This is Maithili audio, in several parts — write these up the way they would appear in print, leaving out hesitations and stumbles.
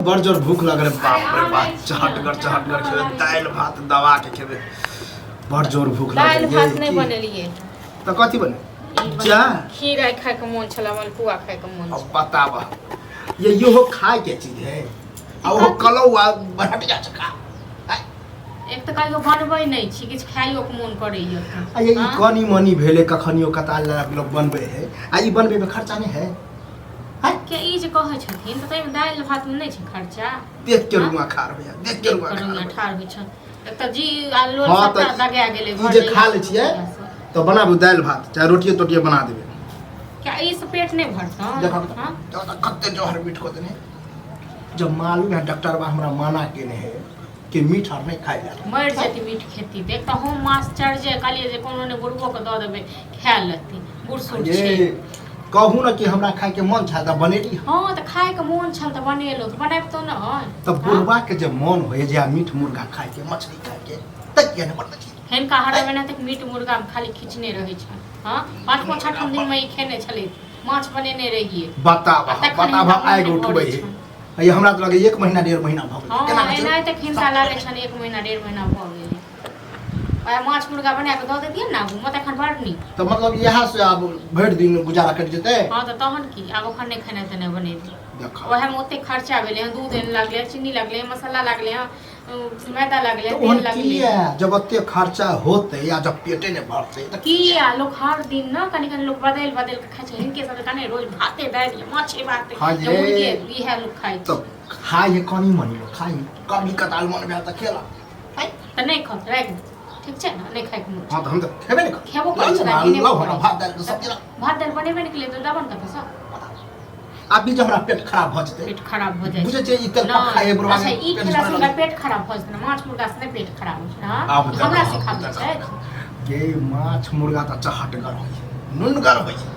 बड़ जोर भूख लगल है। बाप रे बाप, चहटगर चहटगर खेबै, दालि भात दबा के खेबै। बड़ जोर भूख दालि लगल भात ये नहि की? बनेलियै। तऽ कथी बने? ई बने- चाह? खीर आइ खायके मोन छलै, मालपुआ खायके मोन अब छलै। बताब, ये इहो खाय के चीज है आ ओहो कलौआ बरहटिया चखा। एक तऽ कहियो बनबै नहि छी, किछु खाइयो के मोन करैया। आ ये ई हाँ? कनी मनी भेलै, कखनियो कताल लोक बनबै है आ ई बनबै में खर्चा नहि है? के ई जे कहै छथिन तऽ ताहिमे दालि भातमे नहि छै खर्चा? देख के हाँ? रुआ खार होइया, देख के रुआ खार रुआ होइया। ठाढ़ होइ छै। एक तऽ जी आ लोल हाँ, सबटा तऽ दगा गेलै ई घर जे जाइया खा लै छियै, तऽ बनाबू दालि भात चाहे रोटिए तोटिए बना देबै। क्या ई से पेट नहि भरतौ? देखो। हाँ? तऽ कते जहर मीठ कऽ देने। जब मालूम है डॉक्टर बा हमरा मना केने है कि मीठ आर नहि खाइ ला। मरि जेतै मीठ खेती तऽ। एक तऽ हम मास चढ़ि जाय, कहलियै जे कोनो ने बुढ़बो के दऽ देबै, खा लेतै, बूढ़ सूढ़ ये छै। कहू ने कि हमरा खायके मन छल तऽ बनेली। हँ, तऽ खायके मोन छल तऽ बनेलहुँ, तऽ बनाबितहुँ ने? तऽ बुढ़वा के जे मन होय जे मीट मुर्गा खायके, मछली खायके, तऽ किया नहि बनबै छी? हिनका हरदम एनाहिते मीट मुर्गा खाली खींचने रहै छनि। हँ, पाँचमो छठम दिनमे ई खेने छलै, माछ बनेने रहियै। बताब। आ तखन बताब। हिनका मोन आगि नहि उठबै भरै है। छनि। ये हमरा तऽ लगै एक महीना 1.5 महीना भऽ गेलै। हँ। केना होइ छै? एनाहिते हिनका लागै छनि 1 महीना 1.5 महीना भऽ गेलै। वएह माछ मुर्गा बना कऽ दऽ दैतियै ने आगूमे तऽ एखन बड़ नीक। तऽ मतलब इएह से आब भरि दिन गुजारा कटि जेतै? हँ, तऽ तहन की? आब ओखन नहि खेनाइ तेनाइ बनेबै। देख। ओएहमे ओतेक खर्चा भेलै हँ, दूध एहन लागलै, चीनी लागलै, मसाला लागलै हँ, मैदा लागलै, तऽ तेल ओहन लागलै। किया? जब ओते खर्चा होतै या जब पेटे नहि भरतै तऽ किया? लोक हर दिन ने कनि कनि लोक बदलि बदलि कऽ खाइ छै। हिनके सबके कनि रोज भाते दालि, माछे भात हँ या ये। मुर्गे, इएह लोक खाइ छै। तऽ खाइ है कनि मनि लोक खाइ है, कभी कताल मन भेल तऽ खेलक। तऽ नहि खाउ, राखि दे, ठीक छै ने? नहि खाइके मोन। हँ, तऽ हम तऽ खेबे नहि करब। खेबो करै छै, लौ घिनेबो हमरा करै भात दालि तऽ सब्जी छै। भात दालि बनेबे नहि केलियै तऽ देबऽ ने कतऽसँ? आब बीच हमरा पेट खराब भऽ जेतै। पेट खराब भऽ जाइ बुझै छै। छियै, ई तेल नहि, खाइ है बुढ़वा अच्छा, के ई पेट खेला से झड़ऽ हुनका लगै। पेट खराब भऽ जेतै ने, माछ मुर्गा से नहि पेट खराब होइ छै? हँ, आब देखो, हमरा सिखाबै देखो। छै। गे, माछ मुर्गा तऽ चहटगर होइ छै, नुनगर होइ छै,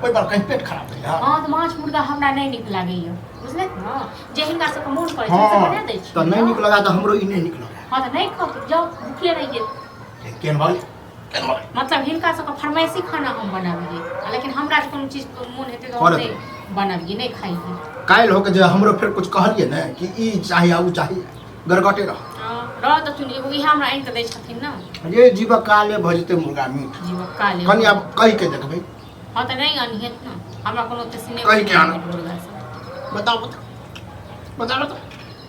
ओहि पर कहीं पेट खराब भेलै? हँ, तऽ माछ मुर्गा हमरा नहि नीक लागैया, बुझलथि ने? जे हिनका सबके मोन करै छै से बना दै छी। तऽ नहि नीक लगा तऽ हमरो ई नहि नीक लगा। हँ, तऽ नहि खाउ तऽ जाउ, भूखले रहियै। केहन भऽ गेलै, केहन भऽ गेलै? मतलब हिनका सबके फरमाइशी खाना हम बनाबियै आ लेकिन हमरा जे कोनो चीज के मोन हेतै तऽ हम करत। नहि बनाबियै, नहि खाइयै। काल्हि होके जे हमरो फेर कुछ कहलियै ने कि ई चाही आ ओ चाही, गरगटे रह। हँ, रह तऽ चुन, एगो इएह हमरा आनि कऽ दै छथिन ने। ये जीवक काले भऽ जेतै मुर्गा मीट। जीवक काले। कनि आब कहि के देखबै। हँ, तऽ नहि अनहियत ने, हमरा कोनो ओते सिनेह कहि के आनब। मुर्गा सब। बताउ, बताउ, बताउ, बताउ।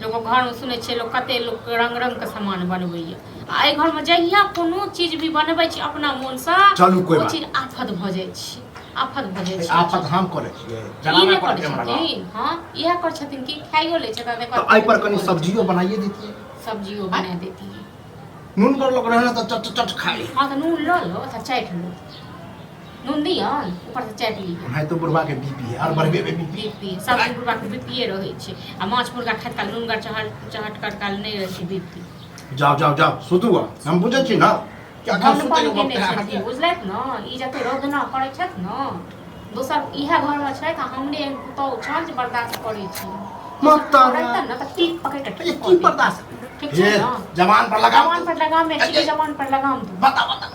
लोक घरमे सुनै छियै, लोक कते लोक रंग रंग के सामान बनबैया आ एहि घरमे जहिया कोनो चीज भी बनबै छी अपना मोनसँ, चलू, कोइ ओ बात चीज आफत भऽ जाइ छै, आफत भऽ जाइ छै। आफत हम करै छियै? ई जनाना नहि करै करै छै हमरा गाँव। छथिन। हँ, इएह करै छथिन कि खाइयो लै छै तऽ तऽ एहि पर कनि सब्जियो बनाइए दैतियै। सब्जियो बना देतियै। नून पर लोक रहै तऽ चट चट खाइ। हँ, तऽ नून लऽ लो तऽ चाटि लो। नून दियौन, ऊपरसँ चाटि लिअ। ओनाहितो बुढ़वा के बीपी है और बढ़बेबै बीपी। बीपी सब दिन बुढ़बा के बीपीए रहै छै आ माछ मुर्गा खाइत काल नूनगर चहट चहटकर काल नहि रहै छै बीपी। जाओ, जाओ, जाओ, सुतू आब। हम बुझै छी ने कि अखन अन्न सुतै पानि के केने वक्त है छथिन अहाँके। बुझलथि ने? ई जते रोदना करै छथि ने, दोसर इएह घरमे छथि आ हमरे एहन पुतहु छनि जे बर्दाश्त करै छी। मत रहितनि ने तऽ टीप पकड़ि कऽ ये ठीक की कऽ बर्दाश्त? दैतनि। ठीक छै हे ने? जवान पर लगाम। जवान पर लगाम है छी, जवान पर लगाम दू। बता, बता।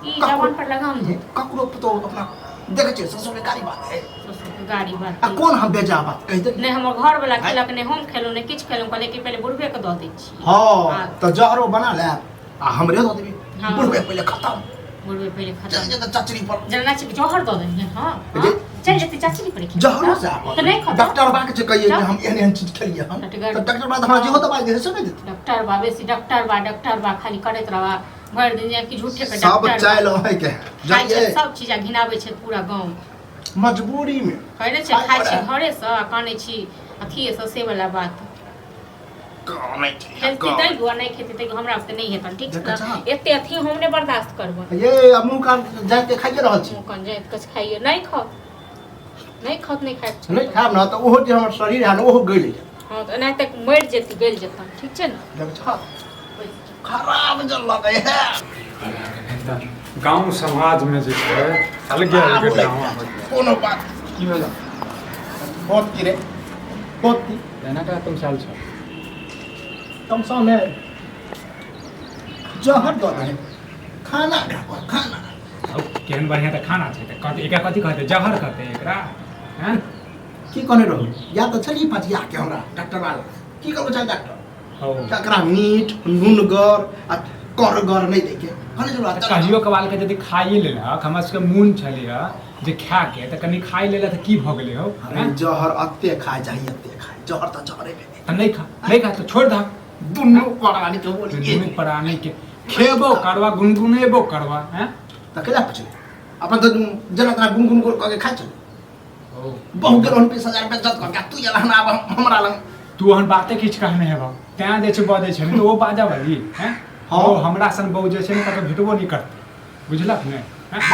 ई जवान पर लगाम दू। ककरो पुतहु अपना देखै छियै, ससुर के गाड़ी बात है। ससुरके गाड़ी बात। आ कोन हम बेजा बात कहि दे? नहि हमर घरवला खेलक, नहि हम खेलहुँ, नहि किछु खेलहुँ। कहलियै कि पहिले बुढ़बेके दऽ दै छी। हँ, तऽ जहरो बना ले आ हमरे दऽ देबी। हाँ। बुढ़बे पहिले खतम। बुढ़बे पहिले चल खतम। जेतै चचरी पर। जेना छै कि जहर दऽ देलियै। हँ हँ, जे- चलि जेतै चाची पर। जहरो से आब तऽ नहि खतम। डॉक्टर बा के छै कहिए जे जाउ। हम एहन एहन चीज खेलियै हन। डॉक्टर- तऽ डॉक्टर बा तऽ हमरा जेहो दबाइ दे से नहि देतै। डॉक्टर बा, बेसी डॉक्टर बा, डॉक्टर बा खाली करैत रहबा भरि दिन, जे कि झूठे के सब डॉक्टर बा। चालि अहाँके खाइ छै जाइए। सब चीज आ घिनाबै छै पूरा गाँव। मजबूरी मे कहै नहि छै, खाइ छी घरेसँ आ कानै छी अथिएसँ, से वाला बात। कानै छै। खेलती तैयो आ नहि खेती तैयो हमरा तऽ नहि हेतनि, ठीक छै देखै ने? छह? एते अथी हम नहि बर्दाश्त करबै। ये आ मुँह कान जाके खाइए रहल छी। मुँह कान जाइत कछ खाइए, नहि खाउ, नहि खाउ, नहि खाइके छै। नहि खायब ने तऽ ओहो जे हमर शरीर है ने, ओहो गलि जायत। हँ, तऽ एनाहिते मरि जेती, गलि जेतनि, ठीक छै ने? देखै छह, खराब जल लगै है। गाँव समाजमे जे छै अलगे अलगे ड्रामा होइ छै। कोनो बात। की भेल? बहुत की रे, बहुत की? एना का तुम साल छ? तमसा में जहर दऽ दे खाना, खाना। आउ, केहन बढ़िआँ तऽ खाना छै, तऽ कथी एकरा कथी कहतै? जहर कहतै एकरा? हँ। की कहने रहू या तऽ छली पचिया के हमरा डॉक्टर बाल की कहू छै डॉक्टर हौ ककरा मीठ नुनगर आ करगर नहि दैके कहने छलहुँ तऽ कहियो कभाल के यदि खाइए लेलक हमरा सबके मोन छलैए जे खाके तऽ कनि खाइ लेलक तऽ की भऽ गेलै हौ अरे जहर अते खाय चाही अते खाय जहर तऽ जहरे भेलै तऽ नहि खा नहि खा तऽ छोड़ि दहक दुनू प्राणी के बोली दुनू प्राणी के खेबो करवा गुनगुनेबो करवा हैं तऽ कैला पुछले अपन तऽ जेना तेना गुनगुन कऽ के खाइ छलै ओ बहु गेल हन 20,000 रुपया जत कऽ तू एला हन आब हमरा लग तू ओहन बाते किछु कहने हेबा तैं जे छै बजै छै नहि तऽ ओ बाजऽ वाली हैं हाँ। ओ हमरा सन बहू जे छै ने कतौ भेटबो नहि करतै बुझलक ने हैं?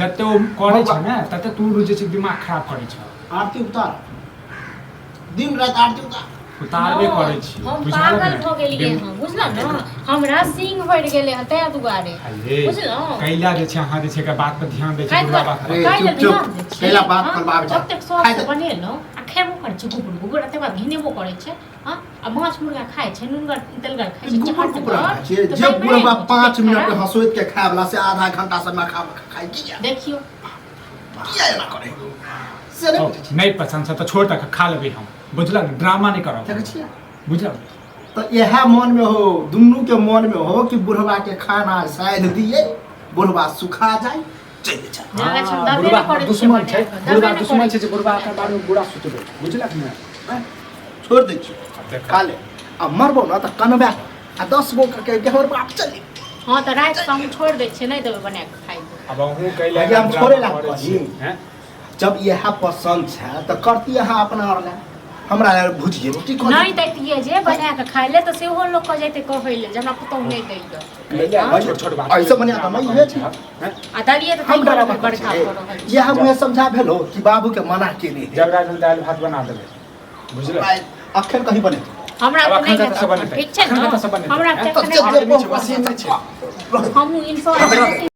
जते ओ करै छै ने तते तू जे छै दिमाग खराब करै छै आरती उतार दिन राति आरती उतार उतारबे करै छी हम बुझलक पागल ने? भऽ गेलियै हँ बुझलहुँ ने हमरा सिंह भरि गेलै हँ ताहि दुआरे अरे बुझलहुँ कैला जे छै अहाँ जे छै एकर बात पर ध्यान दै छै काल्हि बुढ़ा बात पर अरे, काल्हि चुप, चुप। ध्यान दै छियै, कैला बात हँ? पर बाप जा। ओतेक शौक खाइ से दे। बनेलहुँ आ खेबो करै छै गुबुर गुबुर आ तकर बाद घिनेबो करै छै हँ आ माछ मुर्गा खाइ छै नुनगर तेलगर खाइ छै गुबर गुबर चहटगर, खाइ छियै तऽ जे ताहि बुढ़बा नहि होइ छै 5 पेट मिनट खराब। हँसोइत के खाय वाला से आधा घंटा से खा खाइ किया देखियौ किया एना करे से नहि ओ, बुझै छियै नहि पसन्द छै तऽ छोड़ तक खा लेबै हम बुझलक ने ड्रामा नहि करब देखै छियै बुझलक तऽ इएह मनमे हो दुनूके मनमे हो कि बुढ़वा के खाना साइध दिए बुढ़वा सुखा जाए चलि जाए जेना छै, हाँ, दबे बुढ़बा नहि करै छियै दुश्मन छै बनाकऽ, दबे बुढ़बा नहि दुश्मन करै छै जे बुढ़बा के बारे में बुरा सोचबै बुझलक ने आँय, छोड़ि दै छियै देख खा ले आ मरबो ने तऽ कनबे आ 10 गो के के हमर बाप चलि हँ तऽ राति कऽ हम छोड़ि दै छियै नहि देबै बना कऽ खाइ लए अब अहूँ कैला आगे हम छोड़े ला करै कही। छियै, हैं? जब इएह पसन्द छै तऽ करती अहाँ अपना आओर लए हमरा लए भुजिए रोटी कऽ नहि दैतियै जे बना कऽ खाइ लए तऽ सेहो लोक कऽ जैतै कहै लए जे हमरा पुतहु नहि दैए कैला हाँ? छोट छोट बात ऐसे बनिया तऽ नहि इहे छै। हैं? आ दलिये तऽ हम तैयो डरावा बड़का करै भऽ रहल छियै। छै इएह मुँहे समझा भेलो कि बाबूके मना केने है जब रात में दालि भात बना देबै बुझल अखन कहीं बनेतै हमरा आब तऽ नहि अखन कतऽ से हेतै बनेतै? ठीक छै अखन ने कतऽ से बनेतै? हमरा हैं? तऽ तऽ एखने जे छै, मशीन नहि छै। हमहूँ इंसान